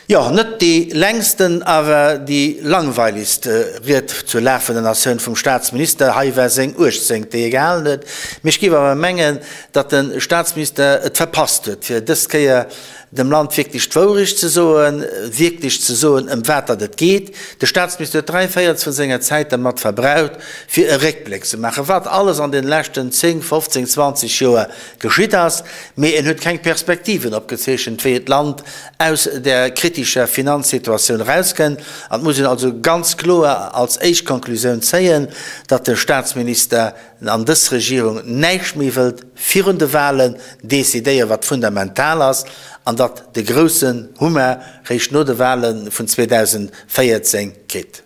Jo, net déi längsten, awer déi langweiligst Ried zur Lag vun der Natioun vum Staatsminister. Hei war seng 18. déi e gehalen huet. Mee ech géif awer mengen, datt de Staatsminister et verpasst huet, fir dës Kéier dem Land wierklech d'Wourecht ze soen, wierklech ze soen, ëm wat datt et geet. De Staatsminister huet dräivéierts vun senger Zäit dermat verbraucht, fir e Réckbléck ze maachen, wat alles an deene leschten 10, 15, 20 Joer geschitt ass, mee en huet keng Perspektiven opgezeechent, wéi et d'Land aus där kritischer Finanzsituatioun erauskënnt. An et muss een also ganz kloer als éischt Konklusioun zéien, datt de Statsminister an dës Regierung näischt méi wëllt virun de Wahlen decidéieren, wat fundamental ass, an datt de groussen Hummer réischt no de Wahle vun 2014 kritt.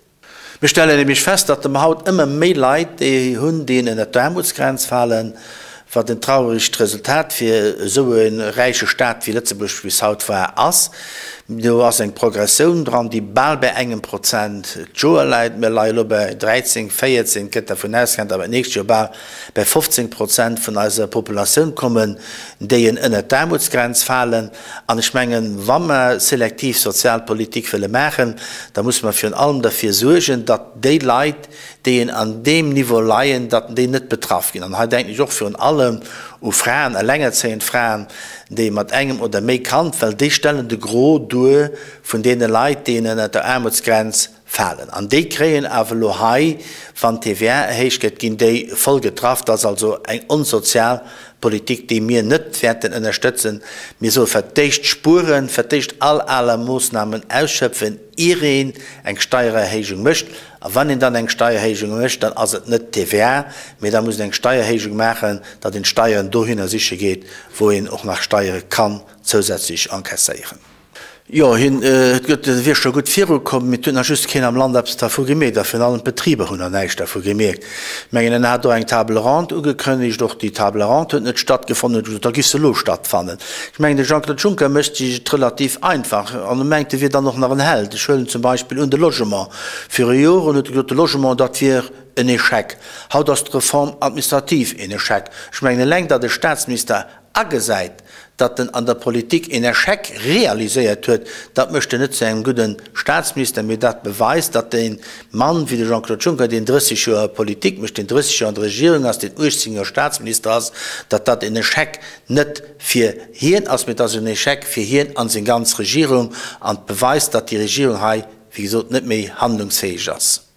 Mir stellen nämlech fest, datt mer haut ëmmer méi Leit déi hunn, déi ënnert d'Aarmutsgrenz falen, wat en trauregt Resultat fir esou e räiche Staat wéi Lëtzebuerg bis haut war, ass. Do ass eng Progressioun dran, déi bal bäi engem Prozent d'Joer läit. Mir leie elo bäi 13, 14, et gëtt dervun ausgaangen, datt mer d'nächst Joer bal bäi 15 Prozent vun eiser Populatioun kommen, déi ënnert d'Aarmutsgrenz falen. An ech mengen, wa mer selektiv Sozialpolitik wëlle maachen, da musse mer virun allem derfir suergen, datt déi Leit, déi en an deem Niveau leien, datt déi net betraff ginn. An hei denken ech och virun allem u Fraen, elengerzéiend Fraen, déi mat engem oder méi Kand, well déi stellen de Gros duer vun deene Leit, déi en ënnert der Aarmutsgrenz Falen. An déi kréien awer elo hei, wann d'TVA erhéicht gëtt, ginn déi voll getraff. Dat ass also eng onsozial Politik, déi mir net wäerten ënnerstëtzen. Mir soe fir d'éischt spueren, fir d'éischt all aler Moossnamen ausschöpfen, ier een eng Steiererhéijung mécht. A wann een dann eng Steiererhéijung mécht, dann ass et net d'TVA, mee da muss een eng Steiererhéijung maachen, datt een d'Steieren dohinner siche geet, wou een och nach Steiere kann zousätzlech encasséieren. Jo, hien huet, wier scho gutt virukomm, mee et huet nach just keen am Land eppes dervu gemierkt a virun allem d'Betriber hunn nach näischt dervu gemierkt. Ech mengen, en hat och eng Table ronde ugekënnegt, och déi Table ronde huet net stattgefonnen, huet gesot, da giff se elo stattfannen. Ech mengen, de Jean-Claude Juncker mécht sech et relativ einfach an e mengt, e wier dann och nach en Held. Ech huelen zum Beispill un de Logement. Viru Joren huet e gesot, de Logement, dat wier en Échec. Haut ass d'Reforme administrative en Échec. Ech mengen, eleng datt e Staatsminister agesäit, datt en an der Politik een Echec realiséiert huet, dat mécht en net zu engem gudde Staatsminister, mee dat beweist, datt e Mann wéi de Jean-Claude Juncker, deen 30 Joer Politik mécht, deen 30 Joer an der Regierung ass, deen 18 Joer Staatsminister ass, datt dat en Echec net fir hien ass, mee et ass en Echec fir hien an seng ganz Regierung an et beweist, datt déi Regierung hei, wéi gesot, net méi handlungsfäeg ass.